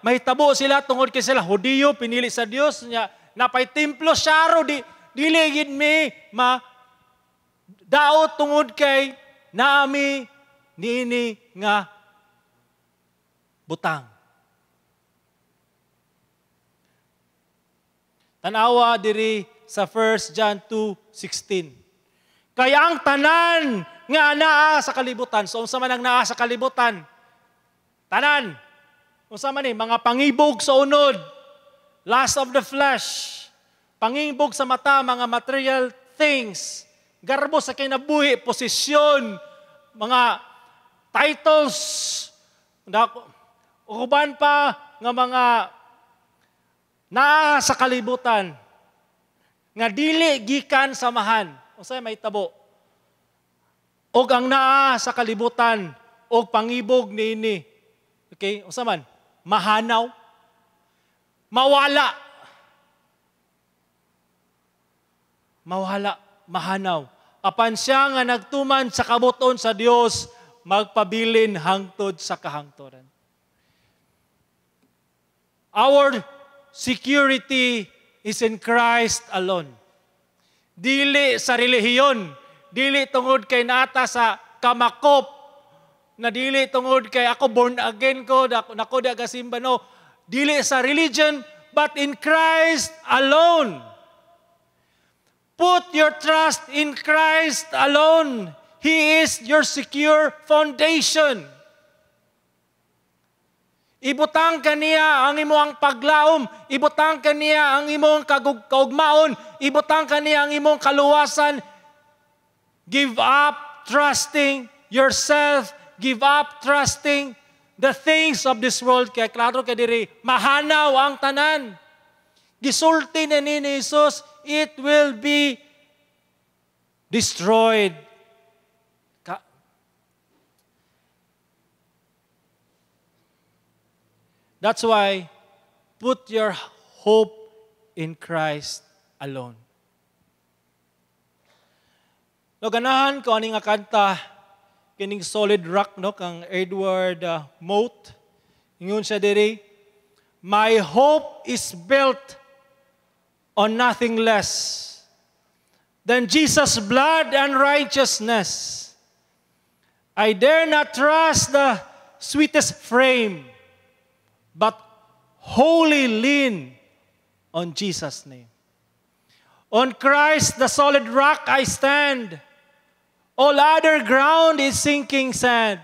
mahitabo sila tungod kay sila Hudiyo, pinili sa Dios nya napay templo syaro, di dili gid mi ma daot tungod kay naami niini nga butang. Tanawa diri sa 1 John 2:16. Kaya ang tanan nga naa sa kalibutan, so unsa man ang naa sa kalibutan? Tanan. Unsa man ni mga pangibog sa unod, lust of the flesh, pangibog sa mata, mga material things, garbo sa kinabuhi, posisyon, mga titles, uban pa nga mga naa sa kalibutan nga dili gikan samahan. Unsay mahitabo? Og ang naa sa kalibutan og pangibog niini. Okay, unsa man? Mahanaw, mawala. Mawala, mahanaw. Apan siya nga nagtuman sa kabuton sa Dios, magpabilin hangtod sa kahangturan. Our security is in Christ alone. Dili sa relihiyon, dili tungod kay nata sa kamakop, na dili tungod kay ako born again ko, nako di agasimba, no. Dili sa religion, but in Christ alone. Put your trust in Christ alone. He is your secure foundation. Ibutang kaniya ang imong paglaom, ibutang kaniya ang imong kaugmaon, ibutang kaniya ang imong kaluwasan. Give up trusting yourself, give up trusting the things of this world. Kaya klaro kay diri, mahanaw ang tanan. Gisulti na ni Jesus, it will be destroyed. That's why, put your hope in Christ alone. No, ganahan ko ani nga kanta kining Solid Rock, no, kang Edward Mote. Ingon siya diri, "My hope is built on nothing less than Jesus' blood and righteousness. I dare not trust the sweetest frame, but wholly lean on Jesus' name. On Christ, the solid rock, I stand. All other ground is sinking sand.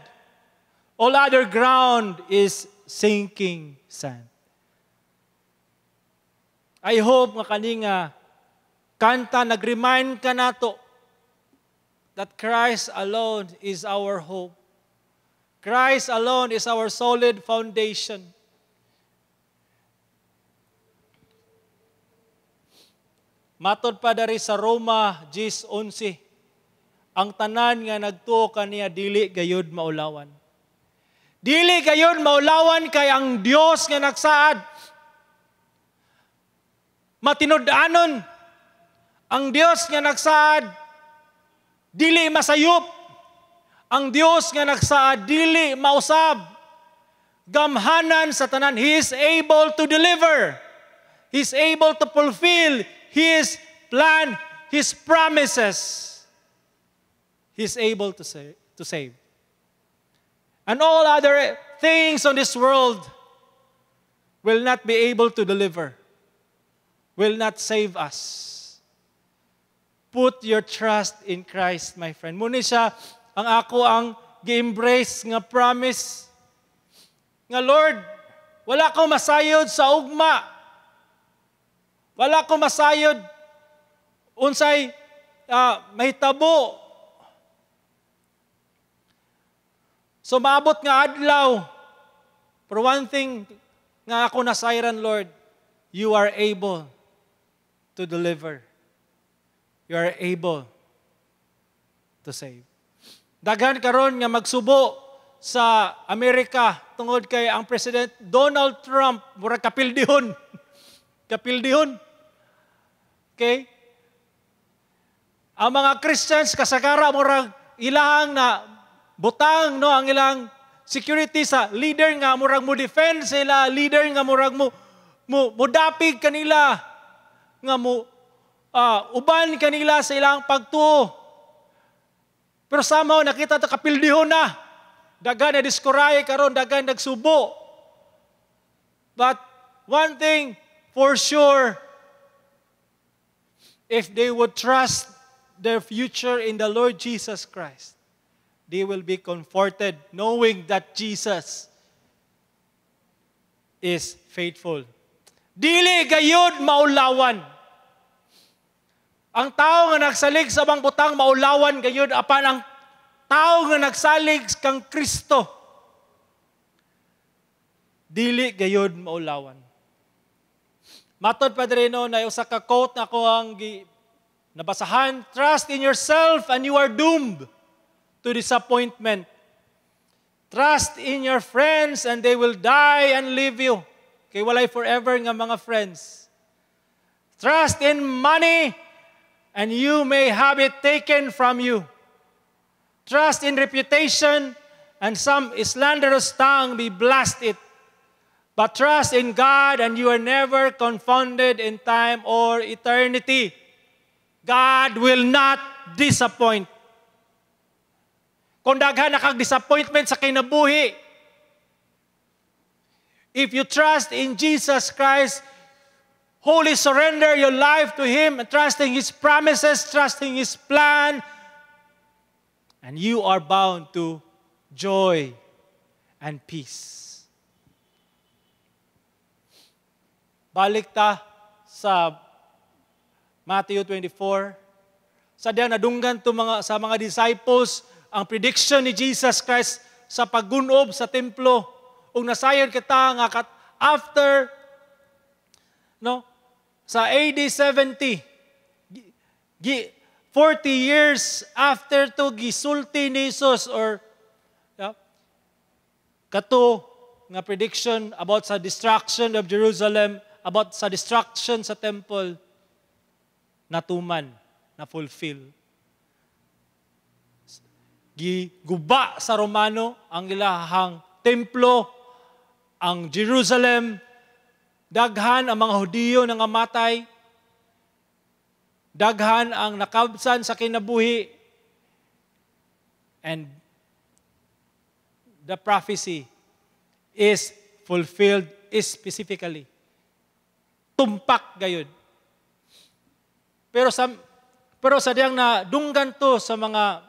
All other ground is sinking sand." I hope nga kani nga kanta nag-remind ka nato that Christ alone is our hope. Christ alone is our solid foundation. Matod pa dari sa Roma 10:11, ang tanan nga nagtuo kaniya dili gayud maulawan. Dili gayud maulawan kay ang Dios nga nagsaad matinud-anon. Ang Dios nga nagsaad dili masayop. Ang Dios nga nagsaad dili mausab. Gamhanan sa tanan, He is able to deliver. He is able to fulfill His plan, His promises. He is able to save. And all other things on this world will not be able to deliver, will not save us. Put your trust in Christ, my friend. Mao ni siya ang ako ang gi-embrace nga promise. Nga Lord, wala ko masayod sa ugma. Wala ko masayod unsay mahitabo. So maabot nga adlaw. Pero one thing nga ako nasayran, Lord, you are able to deliver. You are able to save. Daghan karon nga magsubo sa Amerika tungod kay ang President Donald Trump murag kapildihon. Kapildihon. Okay? Ang mga Christians kasagara murag ilang na butang, no, ang ilang security sa leader nga murag mo defend sila, leader nga murag mo mo modapig kanila, nga mo uban kanila sa ilang pagtuo. Pero somehow nakita ta kapildihon na. Daghan na diskuray karon, daghan nagsubo. But one thing for sure, if they would trust their future in the Lord Jesus Christ, they will be comforted knowing that Jesus is faithful. Dili gayud maulawan. Ang tao nga nagsalig sa ubang butang maulawan gayud, apan ang tao nga nagsalig kang Kristo dili gayud maulawan. Matod, Padre, no, na usa ka quote na ako ang nabasahan, "Trust in yourself and you are doomed to disappointment. Trust in your friends and they will die and leave you." Kay walay forever nga mga friends. "Trust in money and you may have it taken from you. Trust in reputation and some slanderous tongue may blast it. But trust in God and you are never confounded in time or eternity." God will not disappoint. Kung daghan na kag disappointment sa kinabuhi, if you trust in Jesus Christ, wholly surrender your life to Him and trusting His promises, trusting His plan, and you are bound to joy and peace. Balik ta sa Matthew 24. Sa diyang nadunggan to mga sa mga disciples ang prediction ni Jesus Christ sa paggunob sa templo, ug nasayod kita nga after, no, sa AD 70, 40 years after to gisulti ni Jesus or yeah, kato nga prediction about sa destruction of Jerusalem, about sa destruction sa temple, natuman, na fulfill. Giguba sa Romano ang ilahang templo, ang Jerusalem, daghan ang mga Hudiyo nga namatay, daghan ang nakabsan sa kinabuhi, and the prophecy is fulfilled specifically. Tumpak gayud. Pero sa diyang na dunggan to sa mga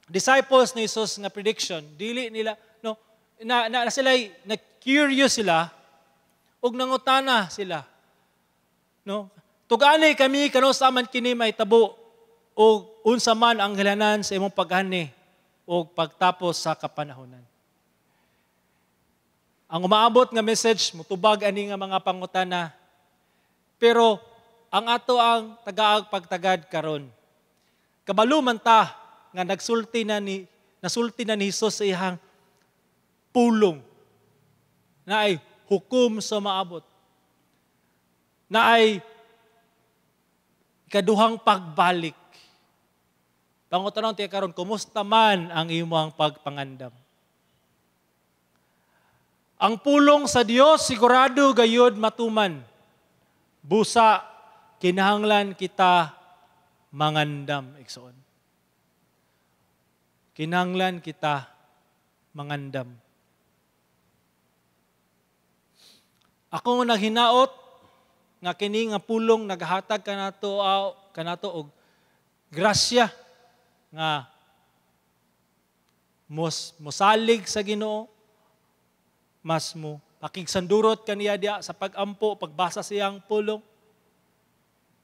disciples ni Jesus nga prediction, dili nila, no, na, na, na sila na curious sila ug nangutana sila. No? "Tug-ani kami kanus-a man kini mahitabo ug unsa man ang hilanan sa imong pag-anhi ug pagtapos sa kapanahonan?" Ang umaabot nga message mutubag ani nga mga pangutana. Pero ang ato ang tagaag pagtagad karon. Kabalo man ta nga nagsulti na ni nasulti na ni Jesus sa iyang pulong na ay hukom sa maabot, na ay kaduhang pagbalik. Pangutanong tiya karon, kumusta man ang imong pagpangandam? Ang pulong sa Dios sigurado gayud matuman. Busa kinahanglan kita mangandam, igsoon. Kinahanglan kita mangandam. Ako nga naghinaot nga kini nga pulong naghatag kanato kanato og grasya nga mos mosalig sa Ginoo, mas mo pakigsandurot kaniya diya sa pagampo, pagbasa siyang pulong,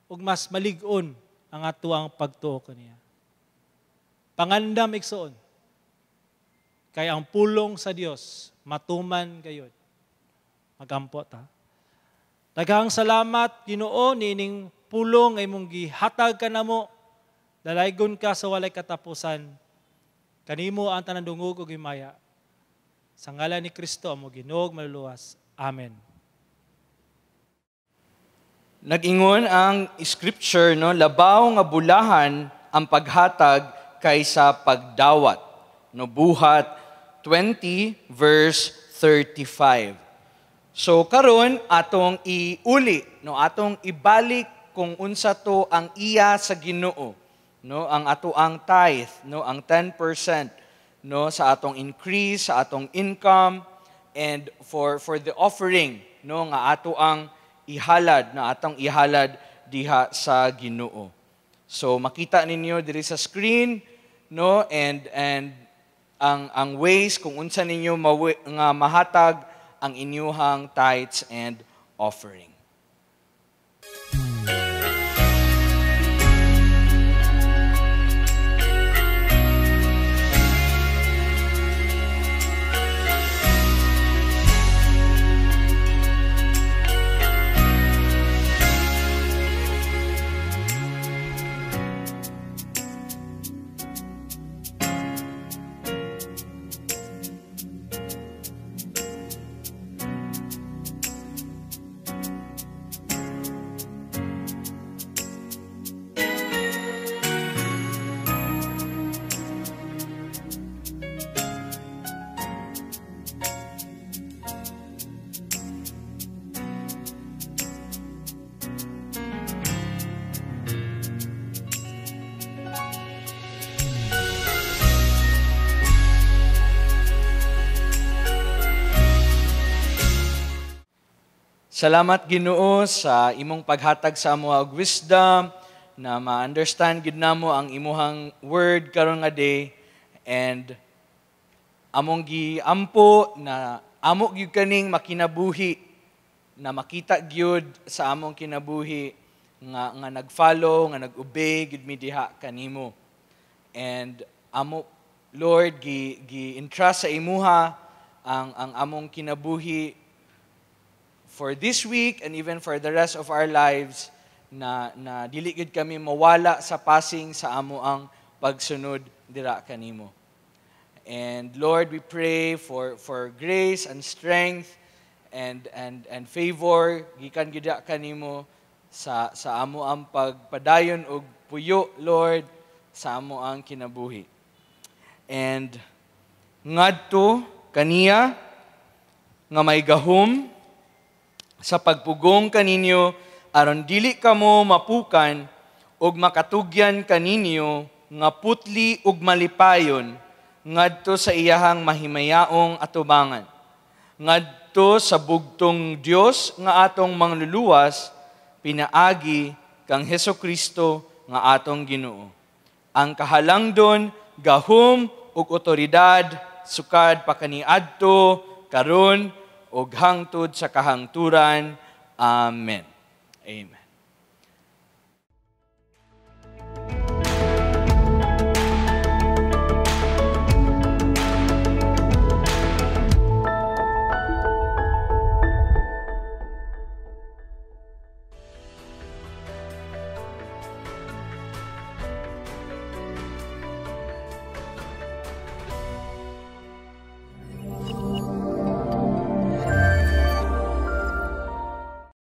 ug mas malig-on ang atuang pagtuo kaniya. Pangandam, igsoon, kay ang pulong sa Dios matuman gayod. Magampo ta. Daghang salamat, Ginoo, niining pulong nga imong gihatag kanamo. Dalaygon ka sa walay katapusan. Kanimo ang tanan dungog ug himaya. Sa ngalan ni Kristo, among Ginoo ug Manluluwas. Amen. Nag-ingon ang scripture, no, labaw nga bulahan ang paghatag kaysa pagdawat. No, Buhat 20 verse 35. So karon atong iuli, no, atong ibalik kung unsa to ang iya sa Ginoo, no, ang ato ang tithe, no, ang 10%, no, sa atong increase, sa atong income, and for the offering, no, nga ato ang ihalad, na atong ihalad diha sa Ginoo. So makita ninyo diri sa screen, no, and ang ways kung unsa ninyo nga mahatag ang inyuhang tithes and offering. Salamat, Ginoo, sa imong paghatag sa amo og wisdom na ma-understand gid namo ang imuhang word karon nga day, and among giampo na amo gyud kaning makinabuhi, na makita gyud sa among kinabuhi nga nag-follow, nga nag-obey gyud mi diha kanimo. And amo, Lord, gi entrust sa imuha ang among kinabuhi for this week and even for the rest of our lives, na dili gid kami mawala sa passing sa amo ang pagsunod dira kanimo. And Lord, we pray for grace and strength and favor gikan gid kanimo sa amo ang pagpadayon og puyo, Lord, sa amo ang kinabuhi. And ngadto kaniya nga may gahom sa pagpugong kaninyo aron dili kamo mapukan ug makatugyan kaninyo nga putli ug malipayon ngadto sa iyahang mahimayaong atubangan, ngadto sa bugtong Dios nga atong mangluluwas pinaagi kang Hesukristo nga atong Ginoo. Ang kahalangdon, gahom ug otoridad sukad pa kaniadto karon ug hangtod sa kahangturan. Amen. Amen.